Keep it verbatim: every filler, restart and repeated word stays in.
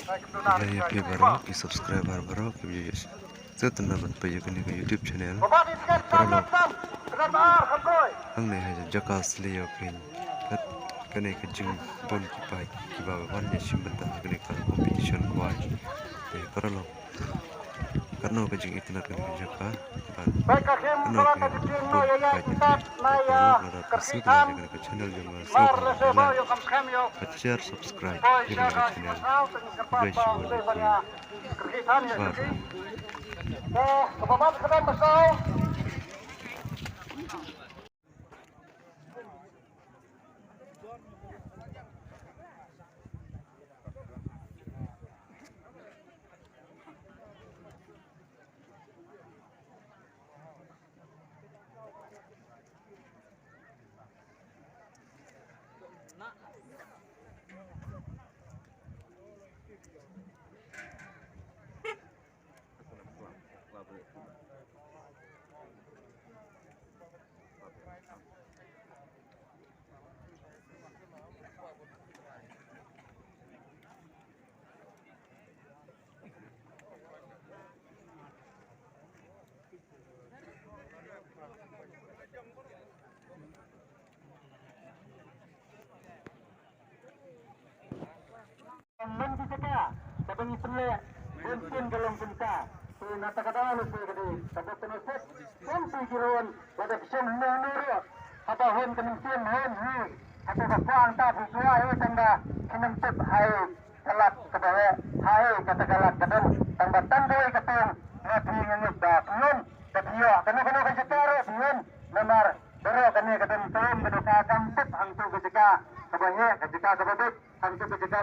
Khublei ïa phi baroh ki subscriber baroh kiba ïa sngewtynnat ban peit ïa kane ka YouTube channel. Paralok, hangne ha jaka Sleiokhein, kat kane ka jingbun ki paid kiba wan ïashim bynta ha kane ka competition khwai. Te paralok, katno ka jingitynnat kane ka jaka, bad katno ka jingbun ki paid. Te paralok, lada phi sngewtynnat ïa kane ka channel jong nga, sngewbha like, bad share, subscribe ïa kane ka channel. Khublei shibun ïa phi baroh. Mynta ka, kaba ngi pynleh, bun sien ka long kumta. Te na kata ka daw lehse ka dei kaba pynusut. Kumta ki ruh, lada phi shong hynne hynne ruh, haba hun ka mynsiem hun hi, haba ka kwah hangta phi kwah hi, tang ba phin ym tip ha ïa ka lad kaba heh, ha ïa kata ka lad ka don, tang ba tang kawei ka teng, nga phi nga ngeit ba phi ïoh, ba phi ïoh kano kano ka jaka ruh phi ïoh. Namar baroh kane ka don ka um ka dohkha, kam tip hangto ka jaka kaba heh, ka jaka kaba beit, hangto ka jaka